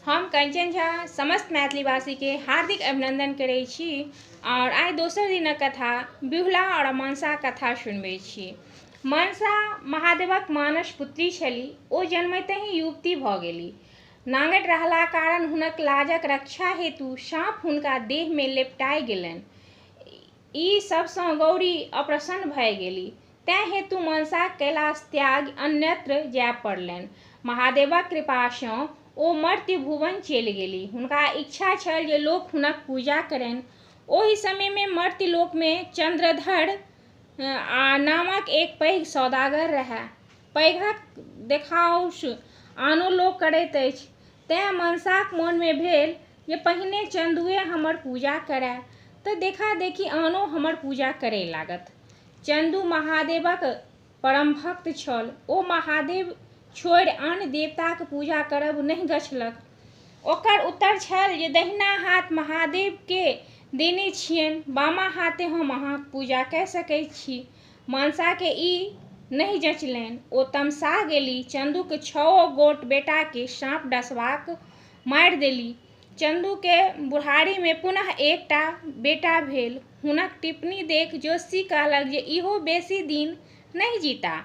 हम कंचन झा समस्त मैथिलीवासीके हार्दिक अभिनन्दन करै छी आओर आइ दोसर दिनक कथा बिहुला आओर मनसा कथा सुनबै छी। मनसा महादेवक मानस पुत्री छली। ओ जन्मतहि युवती भऽ गेली। नांगट रहला कारण हुनक लाजक रक्षा हेतु साँप हुनका देहमे लेपटाइ गेलनि। ई सबसँ गौरी अप्रसन्न भए गेली। तैँ हेतु मनसाक कैलाश त्याग अन्यत्र जाय पड़लनि। महादेवक कृपासँ ओ मर्त्य भुवन चलि गेली। हुनका इच्छा छल जे लोक हुनक पूजा करनि। ओहि समयमे मर्त्य लोकमे चंद्रधर आ नामक एक पैघ सौदागर रहए। पैघक देखाउस आनो लोक करैत अछि। तैँ मनसाक मोनमे भेल जे पहिने चंदुए हमर पूजा करए तऽ देखा देखी आनो हमर पूजा करय लागत। चंदू महादेवक परम भक्त छल। ओ महादेव छोड़ि आन देवताक पूजा करब नहि गछलक। ओकर उत्तर छल जे दहिना हाथ महादेवके देने छियनि, बामा हाथे हम अहाँक पूजा कऽ सकैत छी। मनसाके ई नहि जँचलनि। ओ तमसा गेली। चंदूक 6 गोट बेटाके साँप डसबाक मारि देली। चंदूके बुढ़ारीमे पुनः एकटा बेटा भेल। हुनक टिप्पणी देख ज्योतिषी कहलक जे इहो बेसी दिन नहि जीता।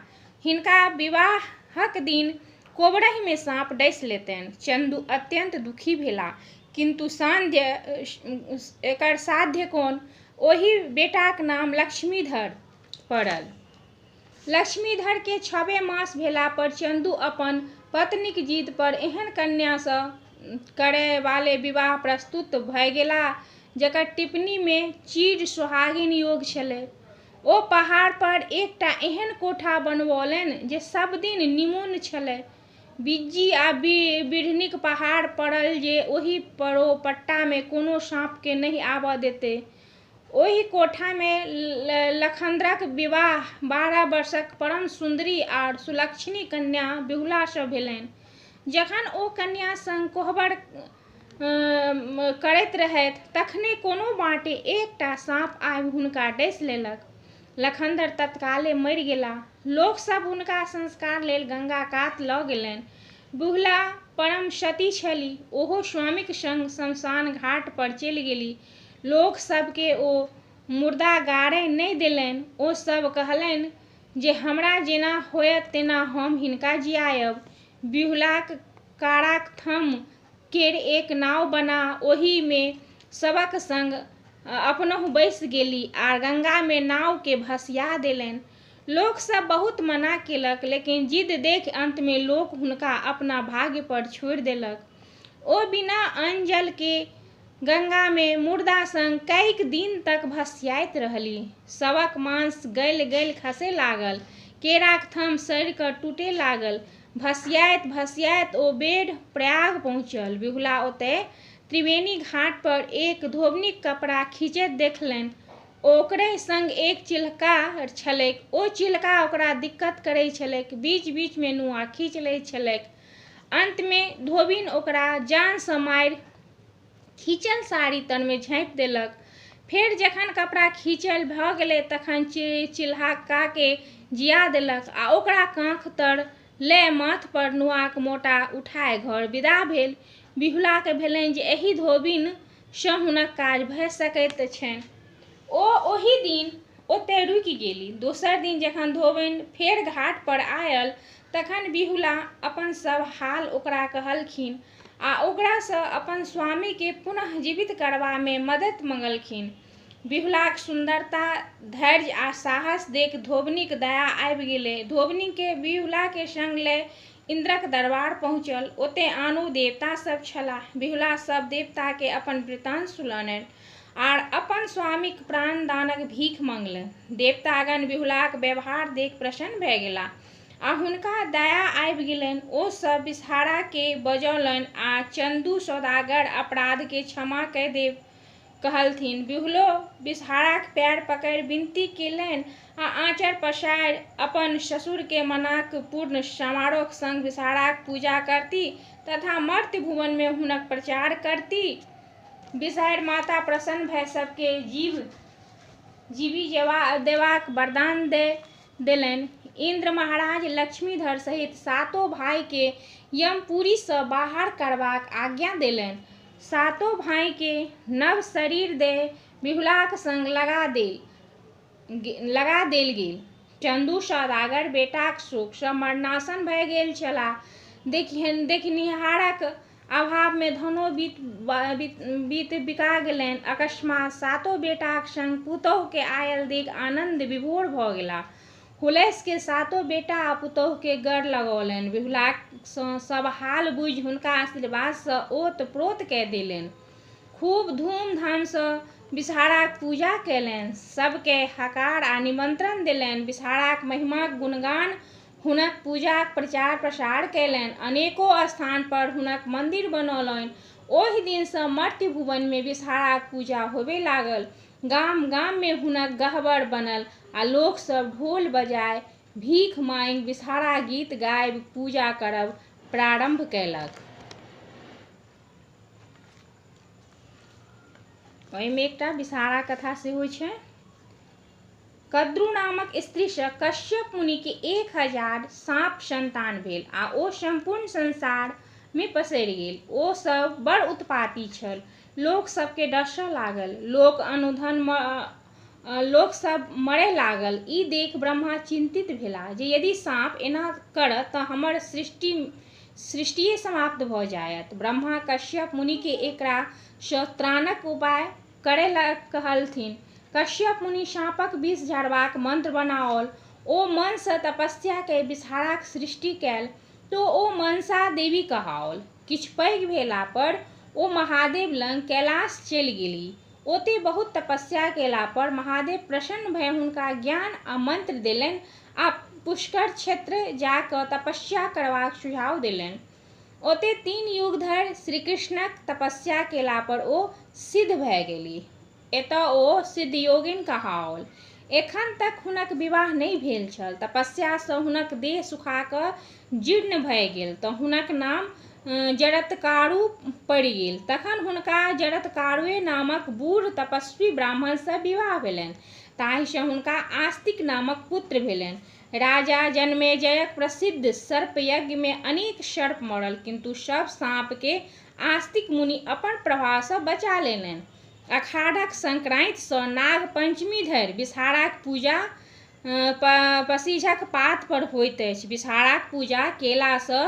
हिनका विवाहक दिन कोबरहिमे साँप डसि लेतनि। चंदू अत्यंत दुखी भेला, किन्तु साध्य एकर साध्य कोन? ओहि बेटाक नाम लक्ष्मीधर पड़ल। लक्ष्मीधरके 6 मास भेला पर चंदू अपन पत्नीक जिद पर एहन कन्यासँ करय वाले विवाह प्रस्तुत भए गेला जकर टिप्पणीमे चीर सोहागिन योग छलै। ओ पहाड़ पर एकटा एहन कोठा बनबौलनि जे सब दिन निमुन्न छलै। बिज्जी आ बिढ़नीक पहाड़ पड़ल जे ओहि परोपट्टामे कोनो साँपके नहि आबऽ देतै। ओहि कोठामे लखनदरक विवाह 12 वर्षक परम सुन्दरी आर सुलक्षणी कन्या बिहुलासँ भेलनि। जखन ओ कन्या संग कोहबर करैत रहथि तखने कोनो बाटे एकटा साँप आबि हुनका डसि लेलक। लखनदर तत्काले मरि गेला। लोकसभ हुनका संस्कार लेल गंगा कात लऽ गेलनि। बिहुला परम सती छली। ओहो स्वामीक संग शमशान घाट पर चलि गेली। लोक सभके ओ मुर्दा गाड़य नहि देलनि। ओ सभ कहलनि जे हमरा जेना होयत तेना हम हिनका जियायब। बिहुलाक काराक थम्ह केर एक नाव बना ओहिमे सबक संग अपनहु बैसि गेली आ गंगामे नावके भसिया देलनि। लोकसभ बहुत मना केलक, लेकिन जिद देखि अंतमे लोक हुनका अपना भाग्य पर छोड़ि देलक। ओ बिना अन्न जल के गंगामे मुर्दा संग कैक दिन तक भसियाइत रहली। शवक मांस गलि गलि खसय लागल। केराक थम्ह सड़ि कऽ टूटय लागल। भसियाइत भसियाइत ओ बेढ़ प्रयाग पहुँचल। बिहुला ओतय त्रिवेणी घाट पर एक धोबिनीक कपड़ा खींचैत देखलनि। ओकरहि संग एक चिल्हका छलैक। ओ चिल्हका ओकरा दिक्कत करैत छलैक। बीच बीचमे नुआ खींच लैत छलैक। अंतमे धोबिन ओकरा जानसँ मारि खींचल साड़ी तरमे झाँपि देलक। फेर जखन कपड़ा खींचल भऽ गेलै तखन चिल्हकाके जिया देलक आ ओकरा काँख तर लए माथ पर नुआक मोटा उठाय घर विदा भेल। बिहुलाके भेलनि जे एहि धोबिनसँ हुनक काज भए सकैत छनि। ओ ओहि दिन ओतय रुकि गेली। दोसर दिन जखन धोबिन फेर घाट पर आयल तखन बिहुला अपन सब हाल ओकरा कहलखिन आ ओकरासँ अपन स्वामीके पुनः जीवित करबामे मदति मंगलखिन। बिहुलाक सुन्दरता, धैर्य आ साहस देख धोबिनीक दया आबि गेलै। धोबिनीके बिहुलाके संग लए इन्द्रक दरबार पहुँचल। ओतय आनो देवता सब छलाह। बिहुला सब देवताके अपन वृतांत सुनौलनि आर अपन स्वामीक प्राणदानक भीख मंगलनि। देवतागण बिहुलाक व्यवहार देख प्रसन्न भए गेला आ हुनका दया आबि गेलनि। ओ सब बिसहाराके बजौलनि आ चंदू सौदागर अपराधके क्षमा कए देब कहलथिन। बिहुलो बिसहाराक पैर पकड़ि विनती केलनि आ आँचर पसारि अपन ससुरके मनाक पूर्ण समारोहक संग बिसहाराक पूजा करती तथा मर्त्य भुवनमे हुनक प्रचार करती। बिसहरि माता प्रसन्न भए सबके जीवी देबाक वरदान दए देलनि। इंद्र महाराज लक्ष्मीधर सहित सातो भाइके यमपुरीसँ बाहर करबाक आज्ञा देलनि। सातो भाइके नव शरीर दए बिहुलाक संग लगा देल गेल। चंदू सौदागर बेटाक शोकसँ मरनासन्न भए गेल छलाह। देखनिहारक अभावमे धनो बीत बिका गेलनि। अकस्मात सातो बेटाक संग पुतोहुके आयल देखि आनन्द विभोर भऽ गेलाह। हुलसिकऽ सातो बेटा आ पुतोहुके गर लगौलनि। बिहुलासँ सब हाल बुझि हुनका आशीर्वादसँ ओत-प्रोत कए देलनि। खूब धूम-धामसँ बिसहाराक पूजा कयलनि। सबके हकार आ निमंत्रण देलनि। बिसहाराक महिमाक गुणगान हुनक पूजाक प्रचार-प्रसार कयलनि। अनेको स्थान पर हुनक मंदिर बनौलनि। ओहि दिनसँ मर्त्य भुवनमे बिसहाराक पूजा होबय लागल। गाम-गाममे हुनक गहबर बनल आ लोक सब ढोल बजाय, भीख मांगि बिसहारा गीत गाबि पूजा करब प्रारंभ कयलक। ओहिमे एकटा बिसहारा कथा सेहो छै। कद्रू नामक स्त्रीसँ कश्यप मुनिके 1000 साँप संतान भेल आ ओ सम्पूर्ण संसारमे पसरि गेल। ओ सब बड़ उत्पाती छल। लोक सबके डसय लागल। लोक सब मरय लागल। ई देखि ब्रह्मा चिन्तित भेलाह जे यदि साँप एना करत तऽ हमर सृष्टिए समाप्त भऽ जायत। ब्रह्मा कश्यप मुनिके एकरा सँ त्राणक उपाय करय लए कहलथिन। कश्यप मुनि साँपक विष झाड़बाक मंत्र बनाओल। ओ मनसँ तपस्या कए बिसहाराक सृष्टि कयल तऽ ओ मनसा देवी कहाओल। किछु पैघ भेला पर ओ महादेव लग कैलाश चलि गेलीह। ओतय बहुत तपस्या कयला पर महादेव प्रसन्न भए हुनका ज्ञान आ मंत्र देलनि आ पुष्कर क्षेत्र जा कऽ तपस्या करबाक सुझाव देलनि। ओतय 3 युग धरि श्रीकृष्णक तपस्या कयला पर ओ सिद्ध भए गेलीह। एतय ओ सिद्धयोगिन कहाओल। एखन तक हुनक विवाह नहि भेल छल। तपस्यासँ हुनक देह सुखा कऽ जीर्ण भए गेल तऽ हुनक नाम जरत्कारु पड़ि गेल। तखन हुनका जरत्कारुए नामक बूढ़ तपस्वी ब्राह्मणसँ विवाह भेलनि। ताहिसँ हुनका आस्तिक नामक पुत्र भेलनि। राजा जनमेजयक प्रसिद्ध सर्पयज्ञमे अनेक सर्प मरल, किन्तु सब साँपके आस्तिक मुनि अपन प्रभावसँ बचा लेलनि। अखाढ़क संक्रांतिसँ नाग पंचमी धरि बिसहाराक पूजा पसीझक पात पर होइत अछि। बिसहाराक पूजा केलासँ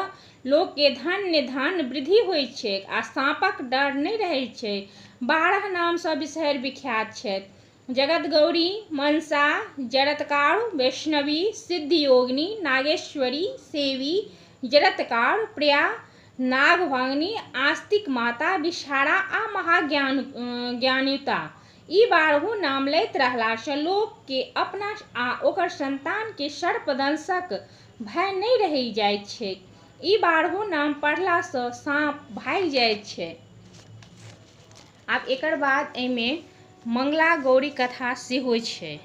लोकके धन धान्य वृद्धि होइत छैक आ साँपक डर नहि रहैत छै। 12 नामसँ बिसहरि विख्यात छथि। जगतगौरी, मनसा, जरत्कारु, वैष्णवी, सिद्धयोगिनी, नागेश्वरी, सेवी, जरत्कारु, प्रिया, नागभंगनी, आस्तिक माता, बिसहारा आ महाज्ञानयुता। ई 12 नाम लैत रहलासँ लोकके अपना आ ओकर संतानके सर्पदंशक भय नहि रहि जाइत छैक। ई 12 नाम पढ़लासँ साँप भागि जाइत छै। आब एकर बाद एहिमे मंगला गौरी कथा सेहो छै।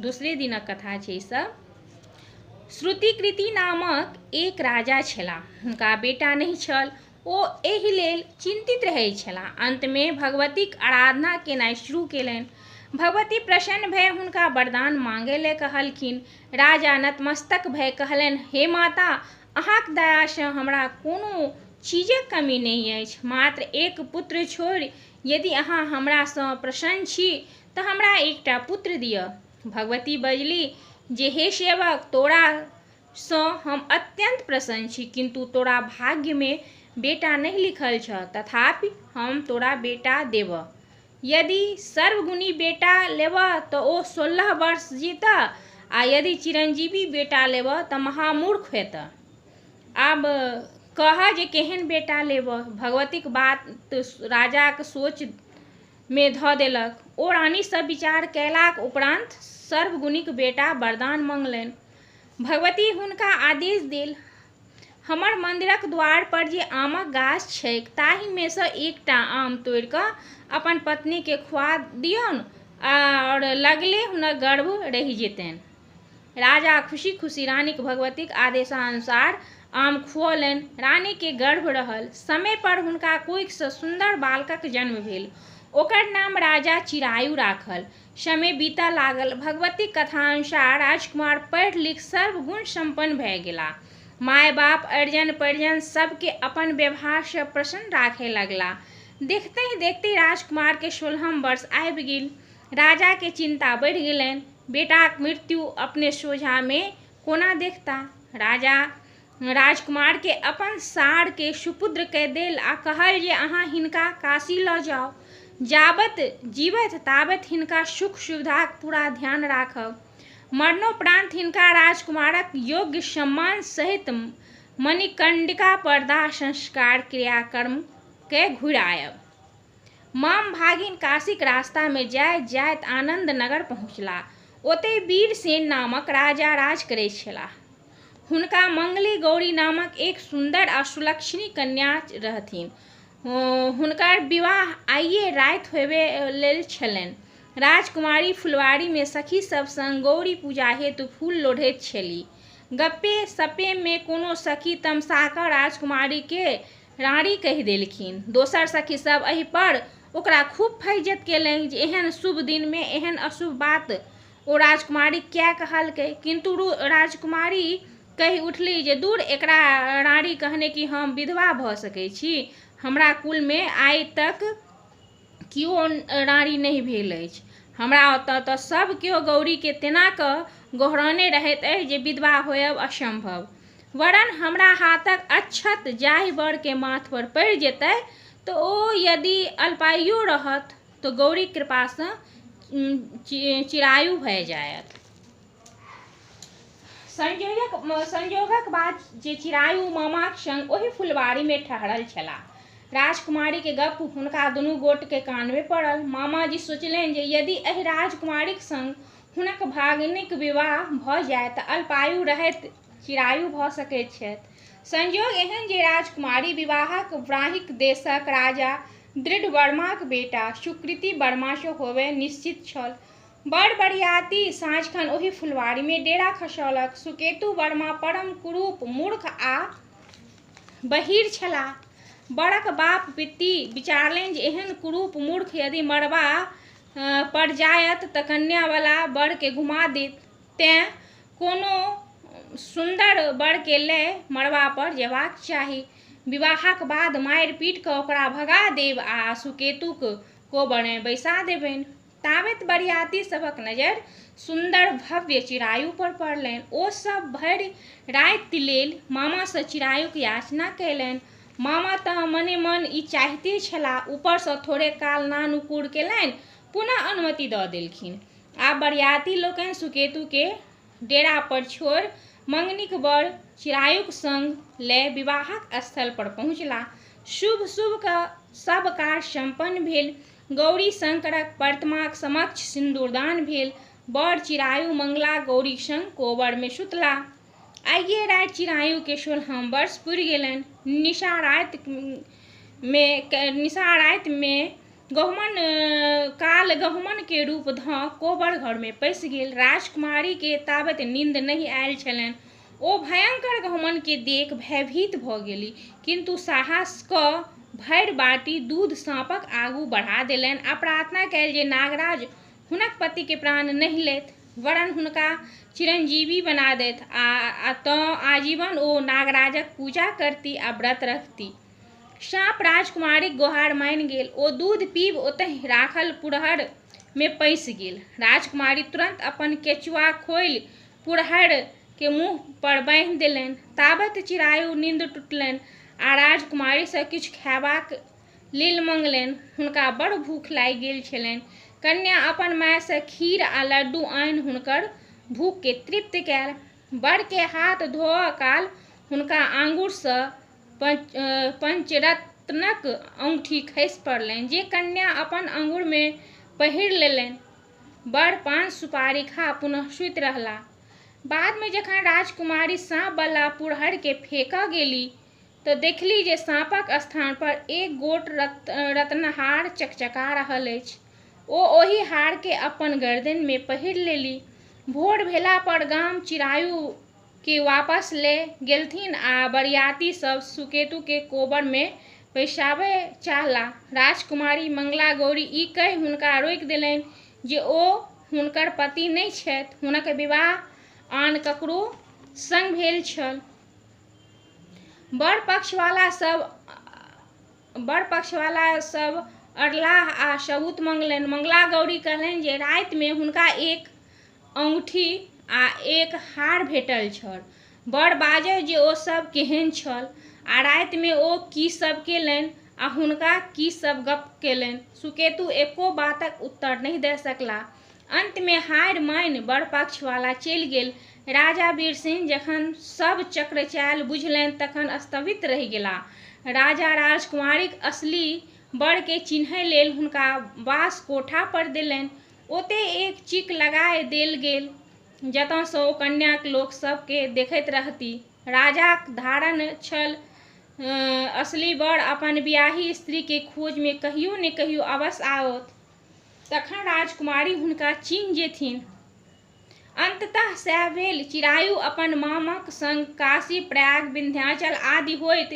दूसरे दिनक कथा छै ई सब। श्रुतिकृति नामक एक राजा छलाह। हुनका बेटा नहि छल। ओ एहि लेल चिन्तित रहैत छलाह। अंतमे भगवतीक आराधना केनाइ शुरू केलनि। भगवती प्रसन्न भए हुनका वरदान मांगय लए कहलखिन। राजा नतमस्तक भए कहलनि, हे माता, अहाँक दयासँ हमरा कोनो चीजक कमी नहि अछि। मात्र एक पुत्र छोड़ि यदि अहाँ हमरासँ प्रसन्न छी तऽ हमरा एकटा पुत्र दिअ। भगवती बजली जे हे सेवक, तोरासँ हम अत्यंत प्रसन्न छी, किन्तु तोरा भाग्यमे बेटा नहि लिखल छह, तथापि हम तोरा बेटा देबह। यदि सर्वगुणी बेटा लेबह तऽ ओ 16 वर्ष जीतह आ यदि चिरंजीवी बेटा लेबह तऽ महामूर्ख हेतह। आब कह जे केहन बेटा लेबह। भगवतीक बात राजाक सोचमे धऽ देलक। ओ रानीसँ विचार कयलाक उपरांत सर्वगुणिक बेटा वरदान मंगलनि। भगवती हुनका आदेश देल, हमर मंदिरक द्वार पर जे आमक गाछ छैक ताहिमे सँ एकटा आम तोड़ि कऽ अपन पत्नीके खुआ दियौन आओर लगले हुनक गर्भ रहि जेतनि। राजा खुशी खुशी रानीक भगवतीक आदेशानुसार आम खुऔलनि। रानीके गर्भ रहल। समय पर हुनका कोखिसँ सुन्दर बालकक जन्म भेल। ओकर नाम राजा चिरायु राखल। समय बीतऽ लागल। भगवतीक कथानुसार राजकुमार पढ़ि लिखि सर्वगुण सम्पन्न भए गेलाह। माय बाप, अरिजन परिजन सबके अपन व्यवहारसँ प्रसन्न राखय लगलाह। देखते ही देखते राजकुमार के 16 वर्ष आबि गेल। राजा के चिंता बढ़ि गेलनि। बेटाक मृत्यु अपने सोझा मे कोना देखता। राजा राजकुमार के अपन सार के सुपुत्र कहि देल आ कहल जे अहाँ हिनका काशी लऽ जाउ। जाबत जीवथि ताबत हिनका सुख सुविधाक पूरा ध्यान राखब। मरणोपरांत हिनका राजकुमारक योग्य सम्मान सहित मणिकर्णिका पर दाह संस्कार क्रियाकर्म के घुरि आयब। माम भागिन काशीक रास्ता मे जाइत जाइत आनंद नगर पहुँचलाह। ओतय वीरसेन नामक राजा राज करैत छलाह। हुनका मंगली गौरी नामक एक सुंदर आ सुलक्षणी कन्या रहथिन। हुनकर विवाह आइये राति होयबे लेल छलनि। राजकुमारी फुलवारी मे सखी सब संग गौरी पूजा हेतु फूल लोढ़ैत छली। गप्पे सप्पे मे कोनो सखी तमसा कऽ राजकुमारी के रानी कहि देलखिन। दोसर सखी सब एहि पर ओकरा खूब फैज्जत केलनि जे एहन शुभ दिन मे एहन अशुभ बात ओ राजकुमारी किया कहलकै। किन्तु राजकुमारी कहि उठली जे दूर एकरा रानी कहने कि हम विधवा भऽ सकै छी। हमरा कुल मे आइ तक केओ रानी नहि भेल अछि। हमरा ओतऽ तऽ सब केओ गौरी के तेना कऽ गोहरौने रहैत अछि जे विधवा होयब असंभव। वरन हमरा हाथक अक्षत जाहि वर के माथ पर पड़ि जेतै तऽ ओ यदि अल्पायुओ रहत तऽ गौरीक कृपासँ चिरायु भए जायत। संयोगक बात जे चिरायु मामाक संग ओहि फुलवारी मे ठहरल छलाह। राजकुमारी के गप्प हुनका दुनू गोट के कान मे पड़ल। मामाजी सोचलनि जे यदि एहि राजकुमारीक संग हुनक भागिनीक विवाह भऽ जाय तऽ अल्पायु रहैत चिरायु भऽ सकैत छथि। संयोग एहन जे राजकुमारी विवाहक ब्राह्मक देशक राजा दृढ़वर्माक बेटा सुकृति वर्मासँ होयब निश्चित छल। बड़ बरियाती साँझखन ओहि फुलवारी मे डेरा खसौलक। सुकेतु वर्मा परम कुरूप, मूर्ख आ बहीर छलाह। बरक बाप पित्ती विचारलनि जे एहन कुरूप मूर्ख यदि मड़बा पर जायत तऽ कन्यावला वर के घुमा देत। तेँ कोनो सुन्दर वर के लय मड़बा पर जेबाक चाही। विवाहक बाद मारि पीट कऽ ओकरा भगा देब आ सुकेतुक कोबर मे बैसा देबनि। ताबत बरियाती सभक नजरि सुन्दर भव्य चिरायु पर पड़लनि। ओ सब भरि राति लेल मामासँ चिरायुक याचना कयलनि। मामा तऽ मने मन ई चाहिते छलाह। ऊपरसँ थोड़े काल नानुकुर केलनि, पुनः अनुमति दऽ देलखिन। आब बरियाती लोकनि सुकेतु के डेरा पर छोड़ि मंगनीक वर चिरायुक संग लय विवाहक स्थल पर पहुँचलाह। शुभ शुभ कऽ सब कार्य सम्पन्न भेल। गौरी शंकरक प्रतिमाक समक्ष सिन्दूरदान भेल। वर चिरायु मंगला गौरीक संग कोबर मे सुतलाह। आइये राति चिरायु के 16 वर्ष पुरि गेलनि। निशा राति मे गहुमन काल गहुमन के रूप धऽ कोबर घर मे पैसि गेल। राजकुमारी के ताबत नींद नहि आयल छलनि। ओ भयंकर गहुमन के देख भयभीत भऽ गेली, किन्तु साहस कऽ भरि बाटी दूध साँपक आगू बढ़ा देलनि आ प्रार्थना कयल जे नागराज हुनक पति के प्राण नहि लैथ, वरन हुनका चिरंजीवी बना देथ आ तँ आजीवन ओ नागराजक पूजा करती आ व्रत रखती। साँप राजकुमारीक गोहार मानि गेल। ओ दूध पीब ओतहि राखल पुरहर मे पैसि गेल। राजकुमारी तुरंत अपन केचुआ खोलि पुरहर के मुँह पर बान्हि देलनि। ताबत चिरायु नींद टूटलनि आ राजकुमारीसँ किछु खयबाक लेल मंगलनि। हुनका बड़ भूख लागि गेल छलनि। कन्या अपन मायसँ खीर आ लड्डू आनि हुनकर भूख के तृप्त कयल। वर के हाथ धोअ काल हुनका आंगुरसँ पंचरत्नक अंगूठी खसि पड़लनि जे कन्या अपन आंगुर मे पहिर लेलनि। वर पान सुपारी खा पुनः सुति रहलाह। बाद मे जखन राजकुमारी साँप बला पुरहर के फेकऽ गेली तऽ देखली जे साँपक स्थान पर एक गोट रत्नहार चकचका रहल अछि। ओ ओहि हार के अपन गर्दन मे पहिर लेली। भोर भेला पर गाम चिरायु के वापस लय गेलथिन आ बरियाती सब सुकेतु के कोबर मे पैसाबय चाहला। राजकुमारी मंगला गौरी ई कहि हुनका रोकि देलनि जे ओ हुनकर पति नहि छथि, हुनक विवाह आन ककरो संग भेल छल। वर पक्षवाला सब अड़लाह आ सबूत मंगलनि। मंगला गौरी कहलनि जे रातिमे हुनका एक अंगूठी आ एक हार भेटल छल। वर बाजल जे ओ सब केहन छल आ रातिमे ओ की सब केलनि आ हुनका की सब गप केलनि। सुकेतु एको बातक उत्तर नहि दऽ सकलाह। अंतमे हारि मानि वर पक्षवाला चलि गेल। राजा वीरसेन जखन सब चक्रचालि बुझलनि तखन स्तब्ध रहि गेलाह। राजा राजकुमारीक असली वरकेँ चिन्हय लेल हुनका बास कोठा पर देलनि। ओतय एक चिक लगाय देल गेल जतयसँ ओ कन्याक लोक सभकेँ देखैत रहथि। राजाक धारणा छल असली वर अपन बियाही स्त्रीक खोजमे कहियो ने कहियो अवश्य आओत, तखन राजकुमारी हुनका चिन्हि जेथिन। अंततः सएह भेल। चिरायु अपन मामाक संग काशी, प्रयाग, विंध्याचल आदि होइत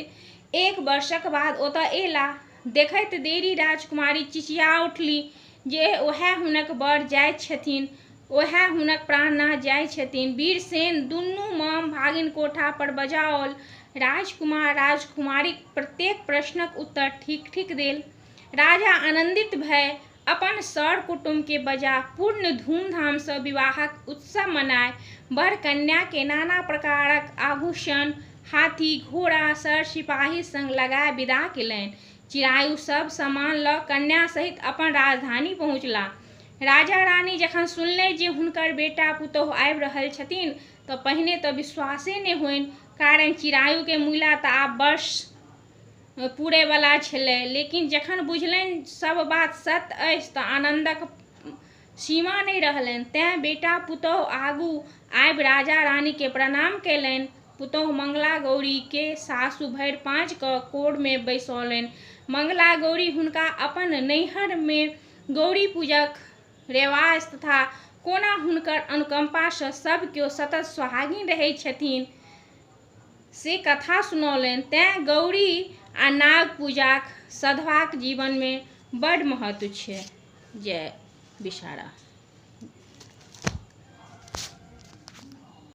एक वर्षक बाद ओतय अयलाह। देखैत देरी राजकुमारी चिचिया उठलीह जे ओएह हुनक वर जाइत छथिन, ओएह हुनक प्राणनाथ जाइत छथिन। वीरसेन दुनू माम भागिन कोठा पर बजाओल। राजकुमार राजकुमारीक प्रत्येक प्रश्नक उत्तर ठीक-ठीक देल। राजा आनन्दित भऽ अपन सर कुटुम्बकेँ बजा पूर्ण धूमधामसँ विवाहक उत्सव मनाय वर कन्याकेँ नाना प्रकारक आभूषण, हाथी, घोड़ा, सर सिपाही संग लगाय विदा केलनि। चिरायु सब सामान लऽ कन्या सहित अपन राजधानी पहुँचलाह। राजा रानी जखन सुनलनि जे हुनकर बेटा पुतोहु आबि रहल छथिन तऽ पहिने तऽ विश्वासे नहि होइन, कारण चिरायुके मुइला तऽ आब वर्ष पूरयवला छलै। लेकिन जखन बुझलनि सब बात सत्य अछि तऽ आनन्दक सीमा नहि रहलनि। तेँ बेटा पुतोहु आगू आबि राजा रानीके प्रणाम कयलनि। पुतोहु मंगला गौरीके सासु भरि पाँज कऽ कोरमे बैसौलनि। मंगला गौरी हुनका अपन नैहरमे गौरी पूजक रेवाज तथा कोना हुनकर अनुकंपासँ सब केओ सतत सोहागिन रहैत छथिन से कथा सुनौलनि। तेँ गौरी आ नाग पूजाक सधवाक जीवनमे बड्ड महत्व छै। जय विषहारा।